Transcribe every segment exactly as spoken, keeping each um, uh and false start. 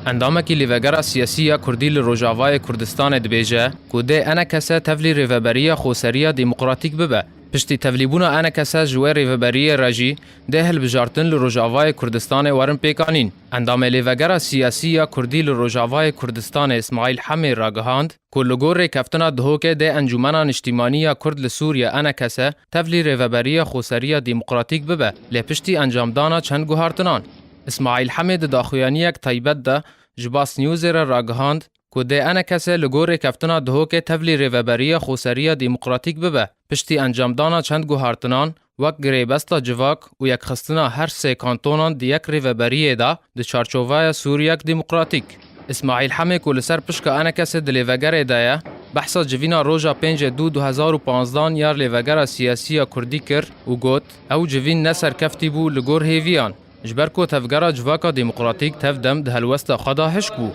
Endamekî Lêvegera Siyasî ya Kurdî li Rojavayê Kurdistanê dibêje ku dê ENKS tevlî Rêveberiya Xweseriya Demokratîk bibe. Piştî tevlîbûna ENKS ji wê rêveberiyê re jî dê hilbijartin li Rojavayê Kurdistanê werin pêkanîn. Endamê Lêvegera Siyasî ya Kurdî li Rojavayê Kurdistanê Îsmaîl Hemê ragihand ku li gor rêkeftina Duhokê dê Encûmena Niştîmanî ya Kurd li Sûriye ENKS tevlî Rêveberiya Xweseriya Demokratîk bibe, lê piştî encamdana çend guhartinan. Îsmaîl Hemê di daxuyaniyek taybet de ji Basnewsê re ragihand ku dê ENKS li gor rêkeftina Duhokê tevlî Rêveberiya Xweseriya Demokratîk bibe. Piştî encamdana çend guhartinan, wek girêbesta civak û yekxistina her sê kantonan di yek rêveberiyê de di çarçovaya Sûriyek demokratîk. Îsmaîl Hemê ku li ser pişka ENKSê di lêvegerê de ye, behsa civîna roja pêncê dû du hezar û panzdan ya Lêvegera Siyasî ya Kurdî kir û got, ew civîn ne serkeftî bû li gor hêviyan, ji ber ku tevgera civaka demokratîk tevdem di helwesta xwe de hişk bû.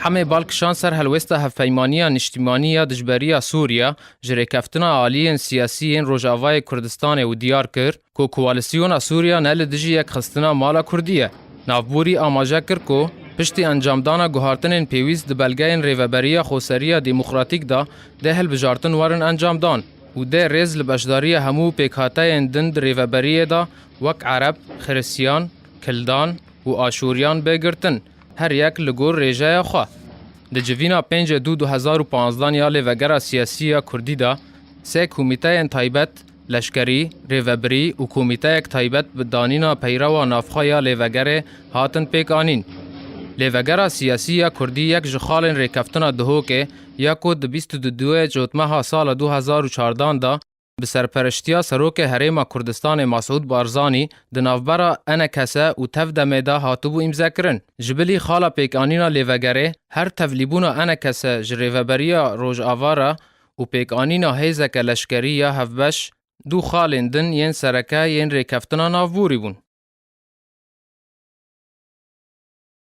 Hemê bal kişand ser helwesta hevpeymaniya niştîmanî ya dijberiya Sûriye ji rêkeftina aliyên siyasî yên Rojavayê Kurdistanê û diyar kir ku Koalîsyona Sûriye ne li dijî yekxistina mala Kurdî ye. Navborî amaje kir ku piştî encamdana guhartinên pêwîst di belgeyên Rêveberiya Xweseriya Demokratîk de dê hilbijartin werin encamdan û dê rêz li beşdariya hemû pêkhateyên din di rêveberiyê de wek Ereb, Xiristiyan, Kildan û Aşûriyan bê girtin, her yek li gor rêjeya xwe. Di civîna pêncê dû du hezar û panzdan ya Lêvegera Siyasî ya Kurdî de sê komîteyên taybet, leşkerî, rêvebirî û komîteyek taybet bi danîna peyrewa navxwe ya lêvegerê hatin pêkanîn. Lêvegera Siyasî ya Kurdî yek ji xalên rêkeftina Duhokê ya ku di bîst û duyê Cotmeha sala du hezar û çardan de bi serpereştiya Serokê Herêma Kurdistanê Masûd Barzanî di navbera ENKS û Tevdemê de hatibû îmzekirin. Ji bilî xala pêkanîna lêvegerê, her tevlîbûna ENKS ji Rêveberiya Rojava re û pêkanîna hêzeke leşkerî ya hevbeş, du xalên din yên sereke yên rêkeftina navborî bûn.